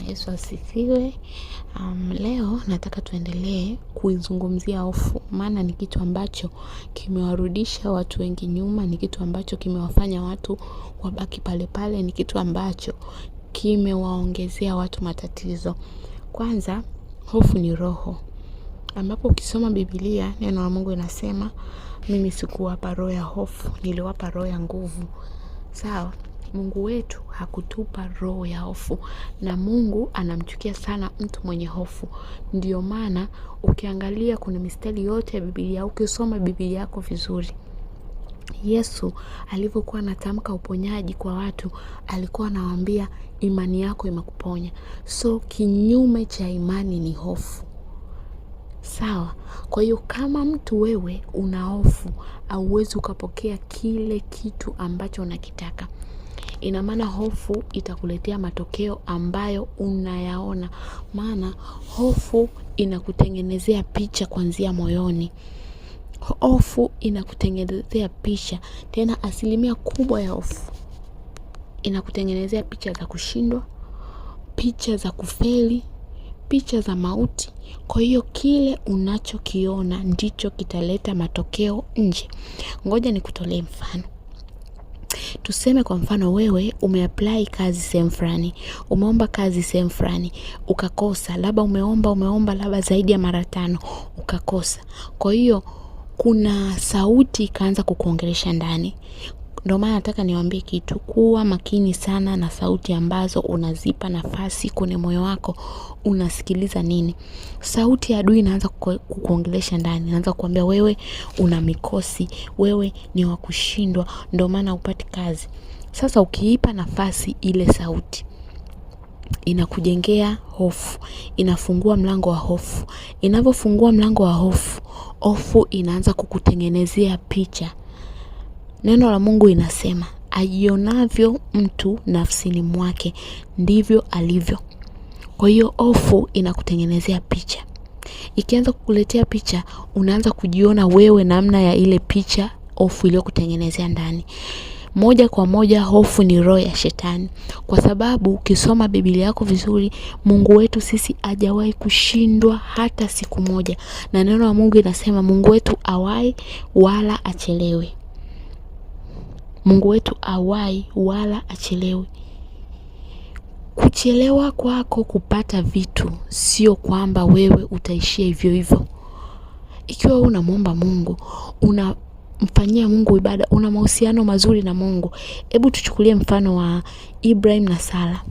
Yesu asifiwe. Leo nataka tuendelee kuizungumzia hofu, maana ni kitu ambacho kimewarudisha watu wengi nyuma, ni kitu ambacho kimewafanya watu wabaki pale pale, ni kitu ambacho kimewaongezea watu matatizo. Kwanza, hofu ni roho, ambapo ukisoma Biblia neno la Mungu inasema mimi sikuwapa roho ya hofu, niliwapa roho ya nguvu. Sawa? Mungu wetu hakutupa roho ya hofu, na Mungu anamchukia sana mtu mwenye hofu. Ndiyo maana ukiangalia kuna mistari yote ya Biblia, ukisoma Biblia yako vizuri, Yesu alivyokuwa anatamka uponyaji kwa watu, alikuwa anawaambia imani yako imekuponya. So kinyume cha imani ni hofu. Sawa. Kwa hiyo kama mtu wewe una hofu, hauwezi ukapokea kile kitu ambacho unakitaka. Ina maana hofu itakuletea matokeo ambayo unayaona, maana hofu inakutengenezea picha kuanzia moyoni. Hofu inakutengenezea picha, tena asilimia kubwa ya hofu inakutengenezea picha za kushindwa, picha za kufeli, picha za mauti. Kwa hiyo kile unachokiona ndicho kitaleta matokeo nje. Ngoja nikutolee mfano. Tuseme kwa mfano wewe umeapply kazi sehemu fulani, umeomba kazi sehemu fulani, ukakosa, labda umeomba labda zaidi ya mara 5, ukakosa. Kwa hiyo kuna sauti ikaanza kukuongelesha ndani. Ndio maana nataka niwaambie kitu, kuwa makini sana na sauti ambazo unazipa nafasi kwenye moyo wako. Unasikiliza nini? Sauti ya adui inaanza kukuongelesha ndani, inaanza kukuambia wewe una mikosi, wewe ni wa kushindwa, ndio maana hupati kazi. Sasa ukiipa nafasi ile sauti, inakujengea hofu, inafungua mlango wa hofu. Inavyofungua mlango wa hofu, hofu inaanza kukutengenezea picha. Neno la Mungu inasema, ajionavyo mtu nafsini mwake, ndivyo alivyo. Kwa hiyo hofu inakutengenezea picha. Ikianza kukuletea picha, unaanza kujiona wewe namna ya ile picha hofu iliyokutengenezea ndani. Moja kwa moja hofu ni roho ya shetani. Kwa sababu ukisoma Biblia yako vizuri, Mungu wetu sisi hajawahi kushindwa hata siku moja. Na neno la Mungu inasema Mungu wetu hawai wala achelewe. Mungu wetu hawai wala achelewi. Kuchelewa kwako kupata vitu sio kwamba wewe utaishia hivyo hivyo. Ikiwa wewe unamuomba Mungu, unamfanyia Mungu ibada, una mahusiano mazuri na Mungu. Hebu tuchukulie mfano wa Ibrahim na Sara.